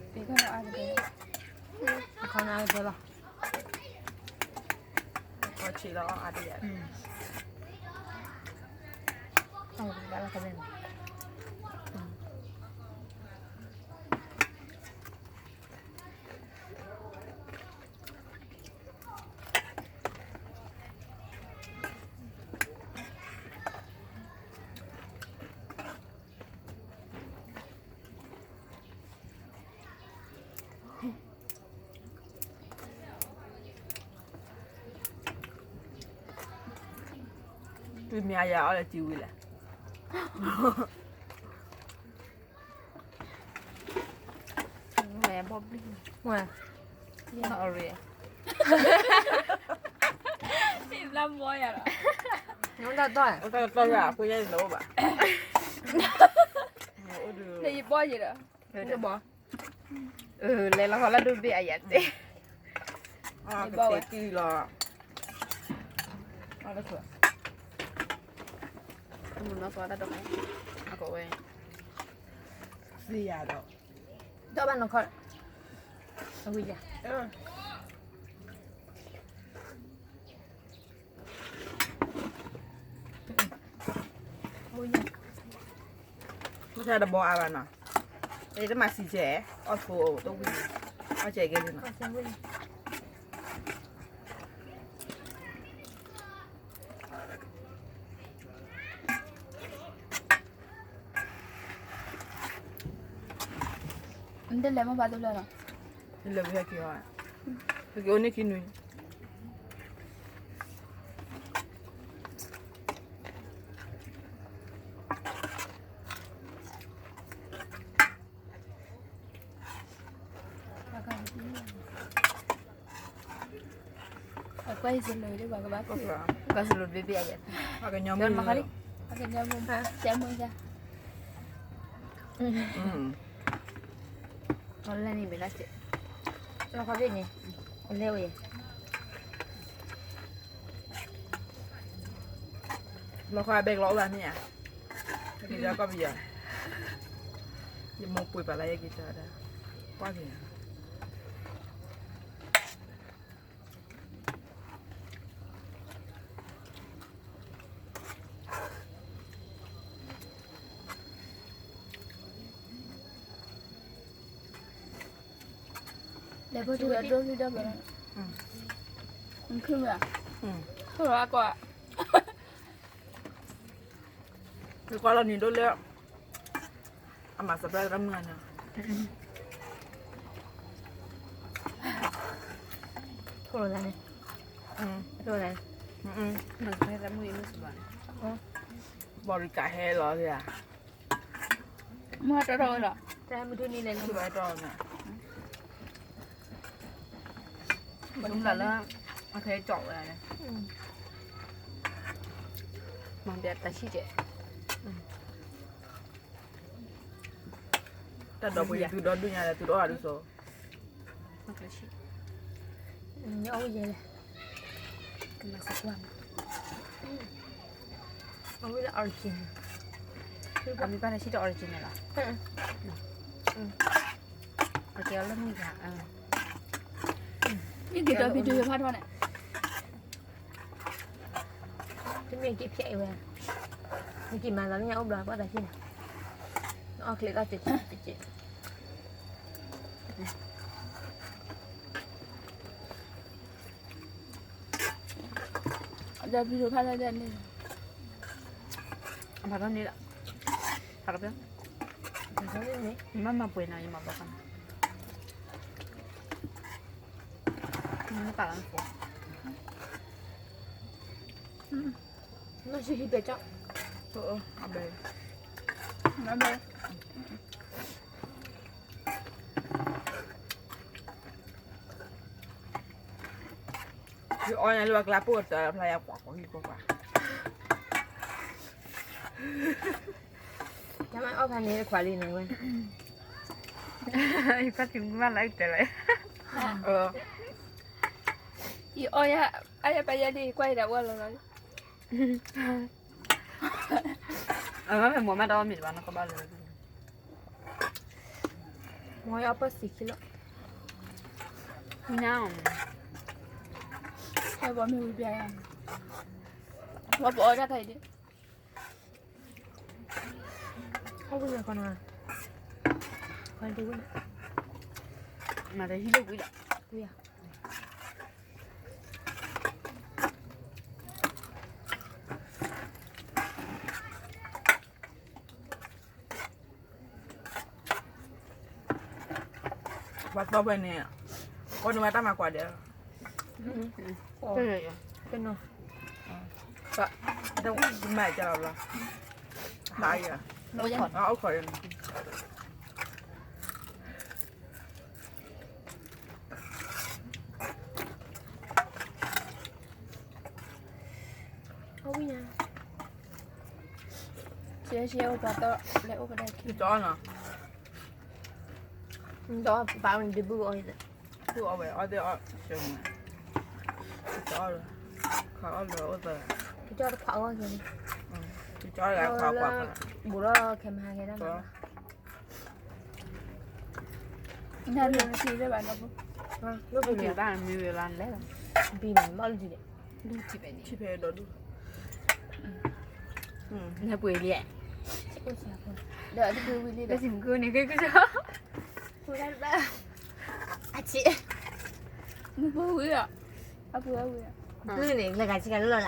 အခီၣ်နၢ်ကတၢၢ်လီၤ, အခီၣ်ဆံးလီၤအါတယၤ, ဘၣ်လီၤခီၣ်ဘဲန့ၣ် တုၤမ့ၢ်အယၤအီၣ်လၢစုဝံၤလဲၣ်, ဝဲဘီဘျံၣ်, ဝဲ, ယအီၣ်ရ့, လၢဘီယၤလီၤ, တၢ်တီၢ်, တၢ်တီၢ်ယၤ အဃိယဲၢ်န့ၣ်တအိၣ်ဘၣ်, လၢယဘီယၤဒီး, တဘီ လဲၤလီၤဃီလၢဒိၣ်ဘ့ၣ်အယၤသ့ၣ်, ကသ့ၣ်ကံၢ်လီၤ, မုၢ်နီၢ်သီတၢ်ဒိၣ်, အကဝဲ, သ့ယၤဒီး, ဒီးဘၣ်နီၢ်ခီ, အဝံယၤ မုၢ်ဆါတဘီအါဘၣ်နီၤ, တမၤစံးဆဲး, အီၣ်ဖိတဝံၤ, အီၣ်စဲးကဲလံနီၤ, နတလဲၤမ့ၢ်ဘၣ်တဖျၢၣ်နီၤ, နလဲၤဝံၤဟဲက့ၤအီၤ, ဟဲက့ၤအိၣ်န့ၢ်ခံနွံ အကွၢ်ယစလိၤဒ်ဘၣ်ကဘၣ်, ကွၢ်စလိၤဘ့ၣ်ဘ့ၣ်အယၤ, ကဲမုၢ်, ကဲမုၢ်ယၤ, လၢန့ၣ်ဘ့ၣ်လၢစ့ၢ်, လီၤခီဘ့ၣ်န့ၣ်, လဲၤဝဲယၤ လီၤခီအဘဲကလီၤအိၣ်ဘၣ်မ့ၢ်ဧါ, ယက့ၤကီၢ်ပယီၤ, ယမိၢ်ပှ့ၤပာ်လၢယက့ၤကီၢ်ဒၣ်, ကွၢ်က့ၤ လဲၤဖိထံဒီးဒိၣ်ဖံဒီးဘၣ်, နခုမ့ၢ်, ခိၣ်လီၤအကွၢ်, နကွၢ်လီၤနံၤဒိၣ်လၢ အမၤ surprise တၢ်မုၢ်ဂၤန့ၣ်, ထိၣ်လီၤသးန့ၣ်, ထိၣ်လီၤသးန့ၣ်, မၤ surprise တၢ်မုၢ်ဂၤန့ၣ်, ဘီရံကးဟဲလီၤဧါ, မ့ၢ်ဟဲတီထီၣ်ဝဲလီၤ, တၢ်မုၢ်ထူၣ်နံၤလဲၣ်န့ၣ်, ဘၣ်တီန့ၣ်, ဘၣ်လၢ အခဲကၠီဝဲဒၣ်န့ၣ်, မၤဘၣ်တၢ်ဆံၣ်ကဲး တၢ်ဒီးပှ့ၤ သုဒီဒူၣ်ညါဒီး သုဒီးအီၣ်ဒ်သိး, အဝဲလဲၣ်, အဝဲလၢ original, အမ့ၢ်ဘၣ်တၢ်ဆံၣ်တ original လီၤ, အကဲအီၤလၢမုၢ်ဂၤ, ယက့ၤဒီး video ယဖးထီၣ်န့ၣ် တမ့ၢ်က့ၤဖျဲးအံၤဝဲ, နက့ၤမၤသးမ့ၢ်ညါအိၣ်ဘျီ ပှၤသးဟ့ၣ်နၤ, နအီၣ်ချ့သီၣ်ကဲးကဲး, ဒီး video ဖးထီၣ်ဒ်န့ၣ်, ဖးထီၣ်န့ၣ်လီၤ, ဖးထီၣ်, မ့ၢ်မၤပှဲၤနီၤ ယမၤဘီကီးနီၤ, မ့ၢ်ပာ်လီၤနဖိ, မ့ၢ်စဟံၣ်ပဲကၠီ, အဘဲ, အဘဲ ယအီၣ်ညါလၢပှၤကျါပိၢ်တၢ်ဖျါယၤ ကွၢ်ကွၢ်ဟံၣ်ကွၢ်ကွၢ်, တၢ်မ့ၢ်အီၣ်ဖဲန့ၣ်တခွးလံန့ၣ်ဝဲ, ယဖါတံၢ်မုၢ်မးလၢအကတၢၢ်လီၤ, ယအီၣ်ယၤ အါယၤပၢ်ယၤဒ်ကွၢ်ယၤဒၣ်ဝဲလီၤလီၤ, အမ့ၢ်မိၢ်မးတအီၣ်မ့ၤတဘၣ်နီၤ ကဘၣ်လၢာ်, ဝဲအပၢ်စံးခံလီၤ, န, ဟဲဘီမ့ၢ်ဝံၤဘၣ်, ဝဲပအီၣ်ဒၣ်တၢ်အံၤဒ်, အဝဲကနၤ, ခီဒဝဲ, မၤတဟံၣ်လၢဝံၤဒီး, ဝံၤဧါ. ပှၤသီဝဲန့ၣ်, အိၣ်န့ၢ်ဝဲတၢ်မၤကွၢ်ဒဲးလီၤ, တနီၤ, တမၤကလီၤဘျီ, ဟါယၤ, အိၣ်ခိးဒဲးလီၤ. အဝံၣ်ညါ, ရှဲရှဲအိၣ်ပှၤသီ, လဲၤအိၣ်ကဒါခံ, ဒီးပာ်ဝဲန့ၣ်ဒုးဘုၣ်အီၣ်, ဘုၣ်အီၣ်ဝဲအီၣ်သ့ၣ်အီၣ်, ကၠီလၢ, ခီအီၣ်လၢအိၣ်သၢ, ကၠီတခွးအီၣ်ကဲန့ၣ်, ကၠီလၢ, ဘူးထီၣ်ခဲမဟါကဲဒၣ်မး, နနထံၣ်လၢဘၣ်နီၤ, လၢပူၤဘၣ်မ့ၢ်ဝဲလီၤလဲၣ်, ဘံၣ်ဘၣ်မ့ၢ်အီၣ်လၢဒ်လဲၣ်, ထံဖဲဒီးဒူၣ်, နပှ့ၤလံ, ဒီးအတပှ့ၤဝံၤလံဒီး, လၢစံမကုန့ၣ်ကကစီ, အဆံး, မုၢ်ပှ့ၤဝံၤဒီး, အပှ့ၤဝံၤဒီး, ပျုၢ်န့ၣ် လၢဂၤဆံးဂၤလၢလီၤလၢ် တၢ်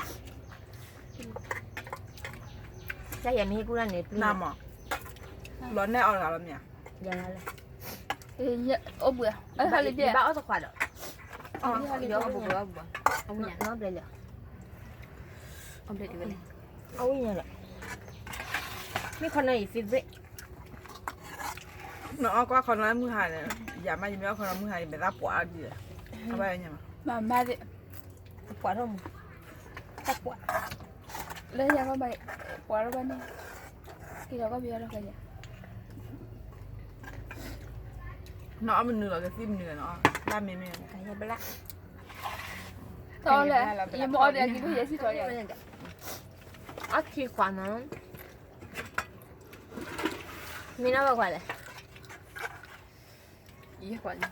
ယၤမ့ၢ်ဟ့ၣ်ကူၣ်တၢ်န့ၣ် ပျုၢ်နၤမး, လီၤနဲၣ်အီၣ်တဂၤလီၤမ့ၢ်ဧါ, ယၤလၢ, အိၣ်ဘှံး, ဘၣ်အီၣ်သခွးဒီး, အီၣ်ဘှံး, အီၣ်ဘှံး, အီၣ်ဘှံး, အီၣ်ဘှံး, မ့ၢ်ခီနီၤအံၤ favorite, နအီၣ်ကွၢ်ခီနီၤမုၢ်ဟါန့ၣ်, ယၤမး ယမ့ၢ်အီၣ်ခီနီၤမုၢ်ဟါန့ၣ် မ့ၢ်သးပှၤအီၣ်ဒ်လဲၣ်, အဘၣ်ညါမး, မၤမၤသ့ၣ် ပှၤထီၣ်မူ, တၢ်ပှၤ, လၢယၤဘၣ်ဘၣ်, ပှၤထီၣ်ဘၣ်န့ၣ်, က့ၤထီၣ်ကီၢ်ပယီၤထီၣ်ကယၤ, နအီၣ်မနုၤလီၤ ကသံၣ်မနုၤနီၤ, ဘၣ်မ့မ့ၢ်, ကယၤဘလၣ်, တအီၣ်လဲၣ်, ယမ့ၢ်အီၣ်ဒီးက့ၤဒိၣ်ယဲၢ်ဆံထီၣ်ယၤ, အီၣ်ခံခွးမး, မ့ၢ်နီၢ်ဘၣ်ခွးလဲၣ် ယဲၢ်ခွးန့ၣ်,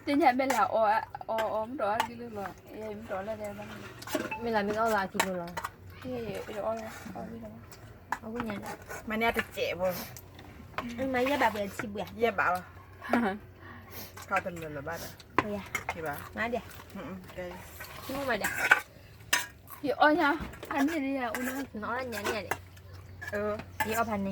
သ့ၣ်ညါမ့ၢ်လၢအီၣ်, အီၣ်အီၣ်မ့ၢ်တအီၣ်ဒ်လၢလီၤ, မ့ၢ်လၢမ့ၢ်တအီၣ်လၢအကံလိၤလီၤ, အဝဲညါန့ၣ်, မၤန့ၢ်အတစဲးဘၣ်, မၤယဲၢ်ဘးပှဲၤထံဘှံး, ယဲၢ်ဘးလီၤ, ခါတလၢာ်လၢၤဘၣ်ဒီး, မၤဒၣ်, ယအီၣ်ညါ, ဖးန့ၢ်ဒ်ယၤအိၣ်လၢ, နအီၣ်ညါန့ၣ်ဒၣ်, ယအီၣ်ဖးန့ၢ်,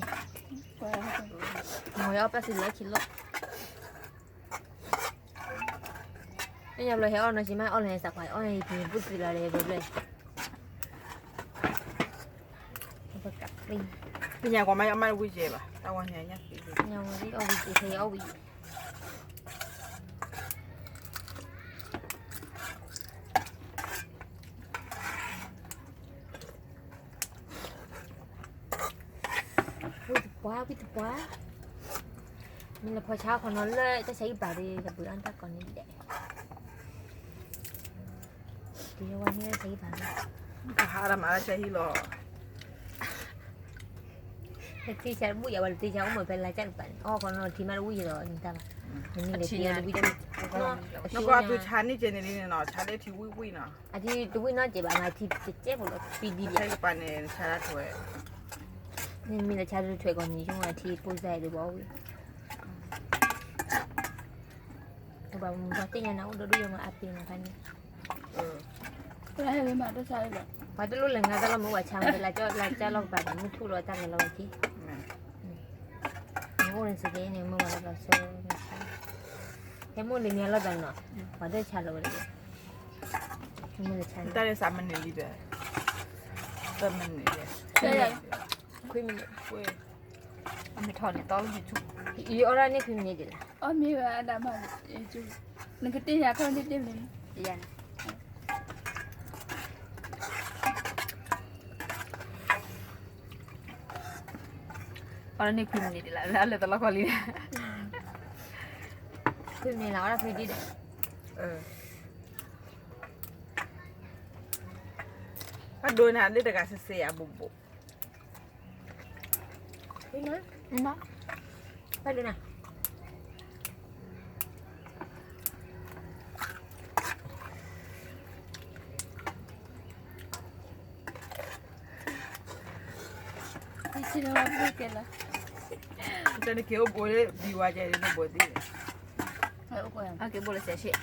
မ့ၢ်ယအီၣ်ပၢ်စံးလၢခံလီၤ, မ့ၢ်ယဘျီဟဲအီၣ်နီၢ်ဆံးမး အီၣ်လၢဟဲစးကွၢ် အီၣ်လၢဟဲက့ၤဘူးတံၢ်လီၤလၢဘျီဘျီ, ပက, ပညါကွၢ်မး ယအီၣ်မးတဝံၣ်ကဲဘၣ်, တၢ်ဝဲညါညါ, ပညါဝံၤအီၣ်ဝံၤကဲ ဖဲယအီၣ်ဝံၤ ဝံၣ်တပှၢ် ဝံၣ်တပှၢ်, မ့ၢ်လၢဖီဆါခီနီၤလၢတၢ်ဆါဟံၣ်ပာ်ဒီး တၢ်ပှ့ၤအီၣ်တၢ်ကီးန့ၣ်ဒဲး, တယဝဲန့ၣ်တၢ်ဆါဟံၣ်ပာ်လီၤ, ကဟးတၢ်မၤတၢ်ဆါဟံၣ်လီၤ, လၢတ့ဆါတဘူၣ်ယၤဝဲ လၢတ့ဆါအိၣ်မ့ၢ်ဖဲလါကၢ်တပၤန့ၣ် အီၣ်ခီနီၤထံမးတဝံၣ်ယၤဒီးနတၢ်ဘၣ်, နမ့ၢ်လၢထံတဝံၣ်တၢ်, နကွၢ်သူဆါန့ၢ်ကဲန့ၣ်လံန့ၣ်နီၤ ဆါလၢထံဝံၣ်ဝံၣ်နီၤ, အထံတဝံၣ်နီတစဲးဘၣ် မၤထံတစဲးဖိလီၤ ပံဒံဘၣ်, တပၤန့ၣ်ဆါတၢ်ထွဲ, နမ့ၢ်လၢဆါတထွဲကီးန့ၣ် ယိၣ်မးထံဖိစါအံၤတဘီဝံၤ, ပှၤမုၢ်ပှၤသ့ၣ်ညါနၤအိၣ်ဒီးဒုးယမၤအပ့ၤမၤဖးန့ၣ်, ပှၤတလိၣ်လဲၤငါတၢ်လီၤမုၢ်ဝဲဆါမး လၢကၠီလီၤကပၤန့ၣ် မုၢ်ထူၣ်လီၤတၢ်လဲၤလီၤဝဲခံ မ့ၢ်အိၣ်န့ၣ်စ့ၢ်ကီးန့ၣ် မ့ၢ်ဝဲလီၤဘျီဆိ, ဟဲမိၢ်လံမ့ၢ်အလီၢ်သးနီၤ, ပှၤတဆါလီၤဝဲ, မ့ၢ်လၢဆါန့ၣ် တၢ်လၢသးမနုၤလံဘဲ, သၢမနုၤလံ, ခွံမနုၤ, အမ့ၢ်ထီၣ်န့ၣ် တီ YouTube, ယအီၣ်ဒၣ်န့ၣ်ခွံမနုၤဒ်လဲၣ်, အီၣ်မ့ၢ်ဝဲအဒၣ်မး, နကတ့ၢ်ယၤခီၣ်န့ၣ်တ့ၢ်မနုၤ, ယၤန့ၣ် အီၣ်ဒၣ်န့ၣ်ခွံမနုၤဒ်လဲၣ် လၢအလၢာ်တလီၢ်ကီၢ်လံ, ခွံမနုၤလၢအီၣ်ဒၣ်ခွံဒ်ဒီး, အဒိန့ၣ် အဒ့တဂၤစ့ၢ်စ့ၢ်အဘိးဘိး, ဘၣ်ဒိနၤ တၢ်နက့ၤအိၣ်ဘိလၢဘံဝါကဲန့ၣ် နဘိသ့ၣ် အက့ၤဘိလၢစဲးဆ့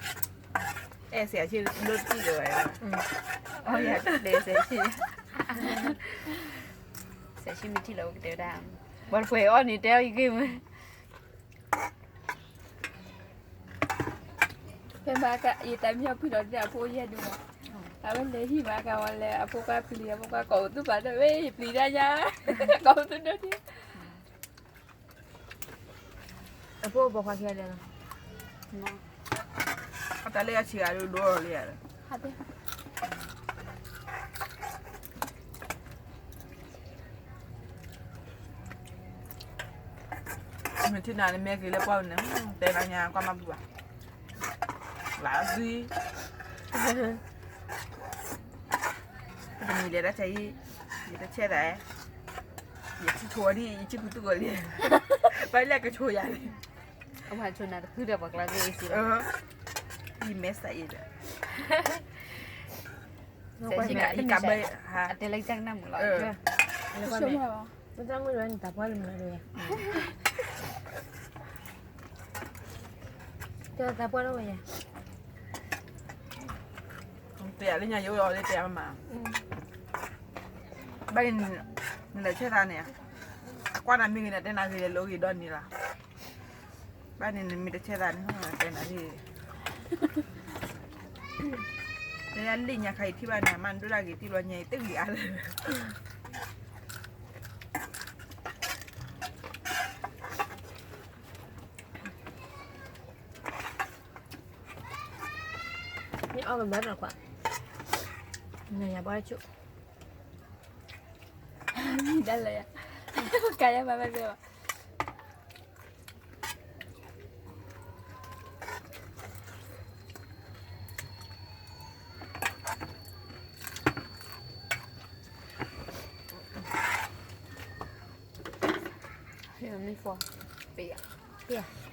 အဲၣ်စဲးဆ့လိၣ်တံၢ်လၢၤဘၣ် အီယတဲစဲးဆ့ စဲးဆ့မ့ၢ်ထံၣ်လၢၤအိၣ်ကတဲဝဲဒၣ် ပှၤတပှဲၤအီၣ်န့ၣ်တဲအီၤယဂ့ၢ်မ့ၢ် ဖဲမၤကယတၢ်မံအီၣ်ဖုၣ်ဒီးဒၣ်အဖိယဲၢ်ဒုမး အဝဲလဲၤဟံၣ်မၤကဝဲလဲၤ အဖိခွါပျံၤ အဖိခွါကိးပသူပာ်ဒီး ဝဲယပျံၤတၢ်ညါ ကိးပသူဒိၣ်ဒံး အဖိပိာ်ခွါခံဂၤလဲၤလီၤ အတၢ်လၢအဆံးဂၤဒိၣ်ဒိၣ်လံဧါ မ့ၢ်ထံၣ်နၤန့ၣ် မ့ၢ်က့ၤလၢပှၢ်န့ၣ် တဲနၤညါကွၢ်မၤဘူၣ်ဘၣ် လၢအသွံ တမံၤလဲၤတၢ်ဆါဟံၣ် ယတဆဲးသး ယဆံၣ်ဆိဒ် ယဆံၣ်ခူသူၣ်ကီးလံ ဘၣ်လၢကဆိယၤလံ အဝဲဆိနၤတဖုဒီးပှၤကျါ ယမဲစးအံၤဒီး ကဘၢ အတဲလၢကနၣ်မုာ်လီၤ တၢ်ပှၢ်လၢမနုၤ တဲယၤလၢညါယအိၣ်လီၤလၢတဲ မမ ဘၣ်န့ၣ် နလဲၤဆဲးသးန့ၣ် အကွၢ်နၤမ့ၢ်ဂ့ၤန့ၣ် တဲနၤဂ့ၤလဲၤလိဂ့ၤဒီနံၤလီၤ ဘၣ်န့ၣ် နမ့ၢ်တဆဲးသးန့ၣ် တဲနၤဂ့ၤ တဲလၢညါခါအံၤထံၣ်ဘၣ်န့ၣ် မ့ၢ်ဒိၣ်ဒၣ်ဂ့ၤတံၢ်လီၤညါအံၤ တဂ့ၤအါလၢ မ့ၢ်အီၣ်ကဘၣ်နီၤကွၢ် နယၤဘၣ်ဆိ မံၤဒၣ်လၢယၤ ကယၤဘၣ်ဘၣ်ဘၣ် မ့ၢ်ဖီ ပယၤ ပယၤ